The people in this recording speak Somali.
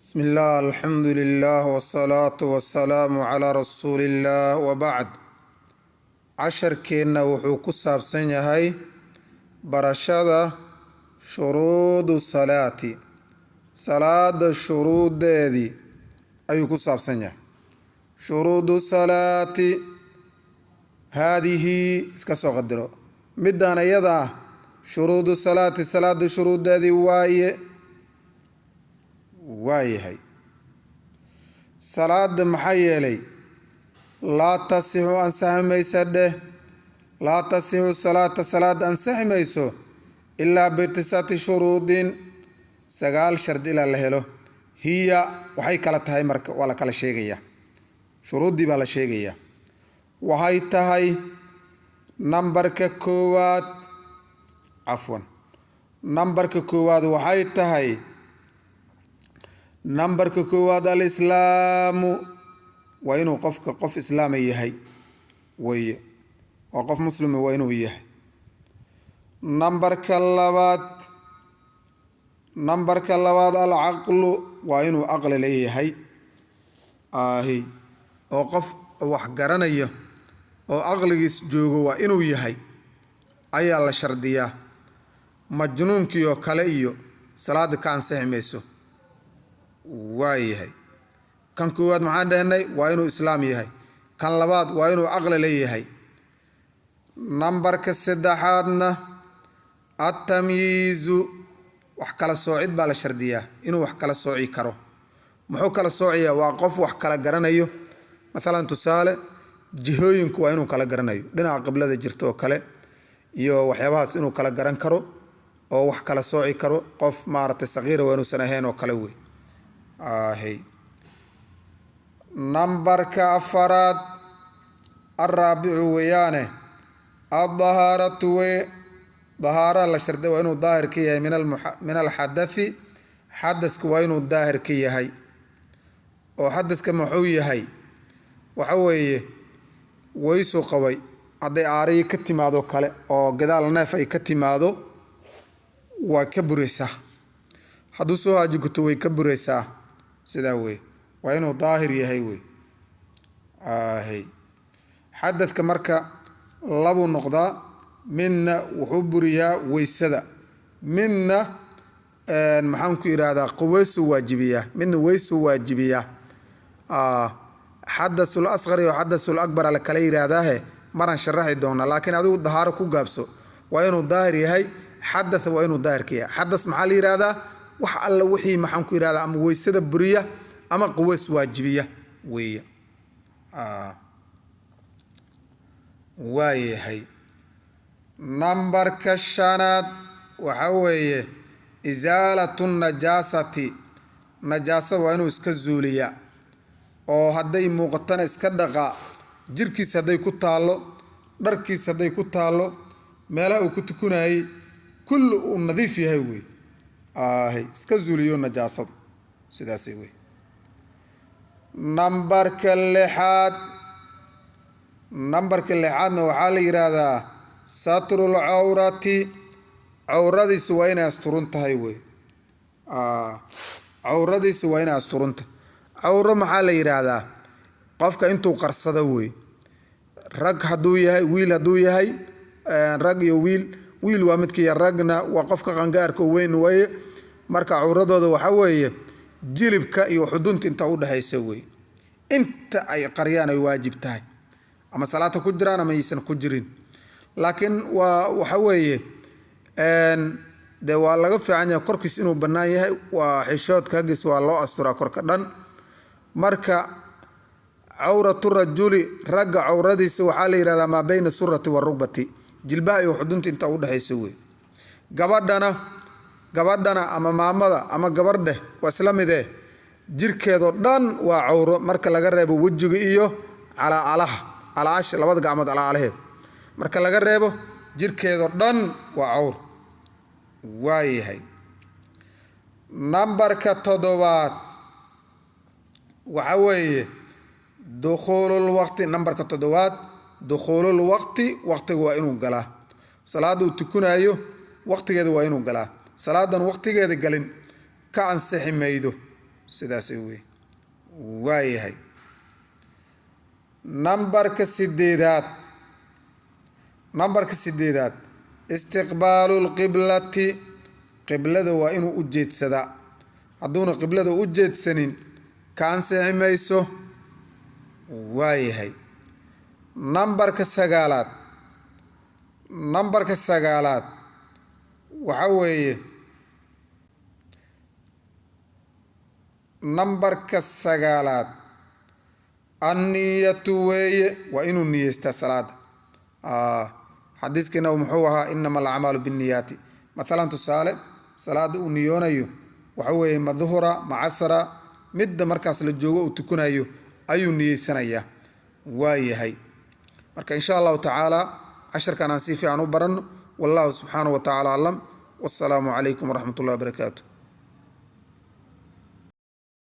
بسم الله، الحمد لله، والصلاة والسلام على رسول الله، وبعد. Casharkeenna wuxuu ku saabsan yahay barashada shuruudu salaati, salaada shuruudeedii ayuu ku saabsan yahay. Shuruudu salaati haadihi, iska soo qadiro midaan iyada ah, shuruudu salaati, salaada shuruudeedii waaye. Waayahay, salaada maxaa yeelay laa tasixu, ansaxi maysa dheh, laa tasixu salaata, salaada ansaxi mayso, ilaa bitiscati shuruudin, 9 shardi ilaa la helo. Hiya, waxay kala tahay marka waa la kala sheegayaa, shuruuddii baa la sheegayaa. Waxay tahay nambarka koowaad, cafwan, nambarka koowaad waxay tahay, nambarka koowaad, alislaamu, waa inuu qofka qof islaama yahay weye, waa qof muslima waa inuu yahay. Nambarka labaad, nambarka labaad, alcaqlu, waa inuu aqli leeyahay ahi, oo qof wax garanaya oo aqligiis joogo waa inuu yahay ayaa la shardiyaa. Majnuunkii oo kale iyo salaada ka ansixi mayso. Waayahay, kan koowaad maxaan dhehnay? Waa inuu islaam yahay. Kan labaad waa inuu aqli leeyahay. Nambarka saddexaadna attamyiizu, wax kala soocid baa la shardiyaa, inuu wax kala sooci karo. Muxuu kala soociyaa? Waa qof wax kala garanayo. Mathalan, tusaale, jihooyinku waa inuu kala garanayo, dhinaca qiblada jirto oo kale iyo waxyaabahaas inuu kala garan karo oo wax kala sooci karo. Qof maaragtay saqiira waa inuusan ahayn oo kale wey ahy. Nambarka afaraad, alraabicu weeyaane, addahaaratu weye, dahaara la sharday, waa inuu daahir ka yahay min alxadathi, xadaska waa inuu daahir ka yahay. Oo xadaska muxuu yahay? Waxa weeye waysuu qabay, hadday aariyi ka timaado kale oo gadaal neef ay ka timaado, waa ka buraysaa. Hadduu soo haajiguto, way ka buraysaa. Sidaa wey, waa inuu daahir yahay wey ahy. Xadadka marka labuu noqdaa: midna wuxuu buriyaa weysada, midna, maxaan ku yidhaahdaa, quweysuu waajibiyaa, midna weysuu waajibiyaa. Xadasul asqar iyo xadasul akbar la kala yidhaahdaahe, maraan sharaxi doonaa, laakiin adigu dahaaro ku gaabso. Waa inuu daahir yahay, xadath waa inuu daahir ka yahay. Xadas maxaa la yidhahdaa? Wax alla wixii, maxaan ku yidhahdaa, ama weysada buriya ama quweys waajibiya weeye. Waayahay, nambarka shanaad waxa weeye isaalatu najaasati, najaasada waa inuu iska zuuliyaa, oo hadday muuqatana iska dhaqaa. Jirkiis hadday ku taallo, dharkiis hadday ku taallo, meelaha uu ku tukanayay kulli uu nadiif yahay wey ahy, iska zuuliyo najaasadu, sidaasay wey. Nambarka lixaad, nambarka lixaadna waxaa la yidhaahdaa satrul cawrati, cawradiisi waa inay asturan tahay wey, cawradiisi waa inay asturuntahay. Cawro maxaa la yidhaahdaa? Qofka intuu qarsado wey. Rag hadduu yahay, wiil hadduu yahay, rag iyo wiil, wiil waa midka yar, ragna waa qofka qangaarka weyn weeye. Marka cawradooda waxa weeye jilibka iyo xudunta inta udhexaysa wey, inta ay qaryaan ay waajib tahay, ama salaata ku jiraan ama aysan ku jirin. Laakiin waa waxa weeye, dee waa laga fiican yahay korkiis inuu bannaan yahay, waa xishoodka haggiis, waa loo asturaa korka dhan. Marka cawratu rajuli, ragga cawradiisa waxaa la yihahdaa maa bayna surati warugbati, jilbaha iyo xudunta inta udhexaysa wey. Gabadhana, gabadhana ama maamada ama gabardheh waa isla midee, jirkeedoo dhan waa cawro marka laga reebo wejiga iyo calaacalaha, calaasha labada gacmood calaacalaheed marka laga reebo, jirkeedoo dhan waa cawr. Waayahay, nambarka toddobaad waxa weeye dukhuulul waqti. Nambarka toddobaad, dukhuulul waqti, waqtiga waa inuu galaa. Salaada uu tukunayo waqtigeeda waa inuu galaa. Salaadan waqtigeeda galin ka ansixi maydo. Sidaas wey. Waayahay, nambarka sideedaad, nambarka sideedaad, istiqbaalu lqiblati, qiblada waa inuu u jeedsadaa. Hadduuna qiblada u jeedsanin, ka ansixi mayso. Waayahay, nambarka sagaalaad, nambarka sagaalaad waxa weeye, nambarka sagaalaad anniyatu weeye, waa inuu niyeystaa salaada. Xadiiskiina muxuu ahaa? Inama alacmaalu binniyaati. Mathalan, tusaale, salaada uu niyoonayo waxa weeye ma duhura, ma casra, midda markaas la joogo uu tukanayo ayuu niyeysanayaa. Waayahay, marka insha Allahu tacaala casharkan aan si fiican u baranno. Wallahu subxaanahu wa tacaala aclam. Wassalaamu calaykum waraxmat ullahi wabarakaatu.